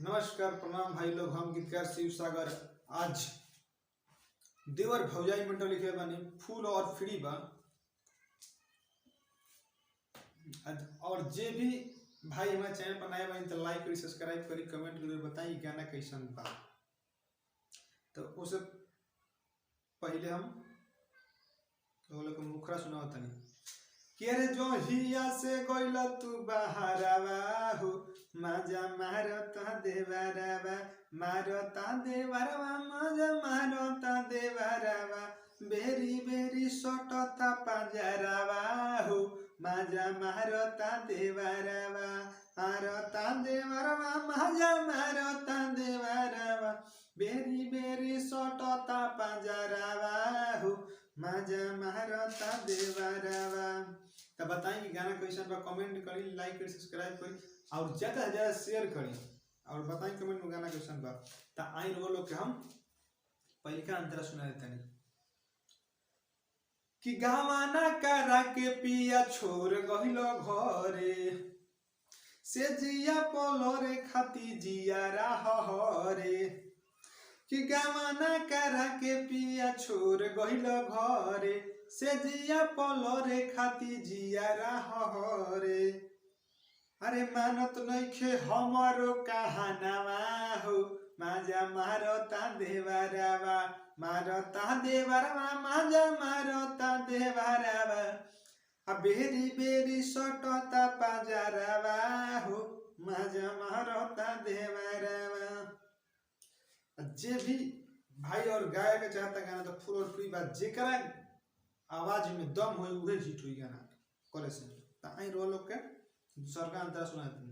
नमस्कार प्रणाम भाई लोग, हम गीतकार शिव सागर। आज देवर भौजाई मंडल लिखे बानी, फूल और फ्री बा। और जे भी भाई हमारे चैनल पर नया बानी तो लाइक करी, सब्सक्राइब करी, कमेंट करी, बताई गाना कैसन बा। तो उसे पहले हम वो लोग के मुखरा सुनाओ तनी कि अरे जो हिया से गइल तू बहारवा हो, माजा मारता देवरवा, मारता देवरवा, माजा मारता देवरवा, बेरी बेरी सटता पांजरवा हो, माजा मारता देवरवा, मारता देवरवा, माजा मारता देवरवा, बेरी बेरी सटता पांजरवा हो, माजा मारता देवरवा। तो बताई कि गाना कैसन बा, कमेंट करी, लाइक करी, सब्सक्राइब करी और ज़्यादा से ज़्यादा शेयर करी और बताई कमेंट में गाना कैसन बा। तो आई वो लोग के हम पहिलका अंतरा सुना देते हैं कि गावाना करा के पिया छोड़ गहिलो घरे, से जिया पलरे खाती जिया राह हरे। कि गावाना करा के पिया छोड़ गहिलो घरे, से जिया पलरे खाती जिया राह हरे। अरे मानत नइखे हमरो कहानावा हो, माजा मारता देवरवा, मारता देवरवा, माजा मारता देवरवा, आ बेरी बेरी सटता पाजरवा हो, माजा मारता देवरवा। आ जे भी भाई और गाय के चाहता गाना तो फुल और फ्री बात, जेकरा आवाज में दम होई उहे हिट हुई गाना करे से। तो आई रो लोग के दूसर का अंतरा सुना देते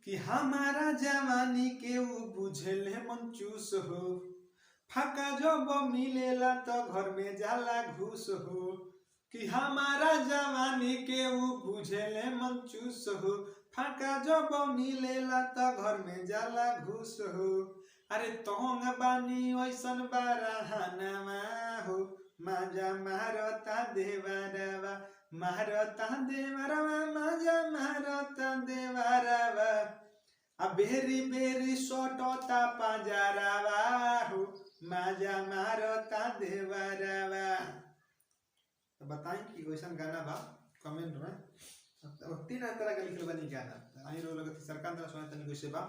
कि हमारा जवानी के ऊ बुझेले मनचूस हो, फाका जब मिलेला तो घर में जाला घूस हो। कि हमारा जवानी के ऊ बुझेले मनचूस हो, फाका जब मिलेला तो घर में जाला घूस हो। अरे तोंग बानी ओइसन बारहनावा हो, माजा मारता देवरवा, मारता देवरवा, माजा मारता देवरवा, आ बेरी बेरी सटता पांजरवा हो, माजा मारता देवरवा। तो बताई कि कैसन गाना बा कमेंट में। अब तीन तरह के लिखल बानी गाना, तो आई रो लगत सरकार तरह सुना तनी कैसे बा।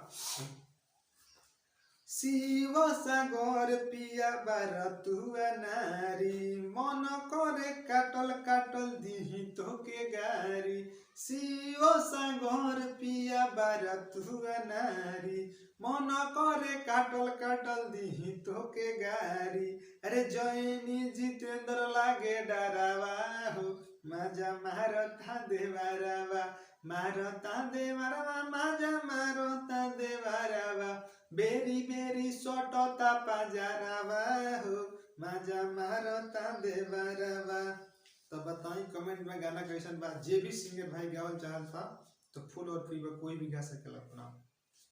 शिव सागर पिया बार तुआ नारी, मन करे काटल काटल दिही तोके गारी। शिव सागर पिया बार तुआ नारी, मन करे काटल काटल दिही तोके गारी। अरे जैनी जितेंद्र लागे डरावा हो, माजा मारता देवरवा, मारता देवरवा, माजा मारता देवरवा, बेरी बेरी सटता पांजरवा हो, माजा मारता देवरवा। तो बताई कमेंट में गाना कैसन बा। जे भी सिंगर भाई गावल चाहत था तो फुल और फ्री में कोई भी गा सकेला अपना।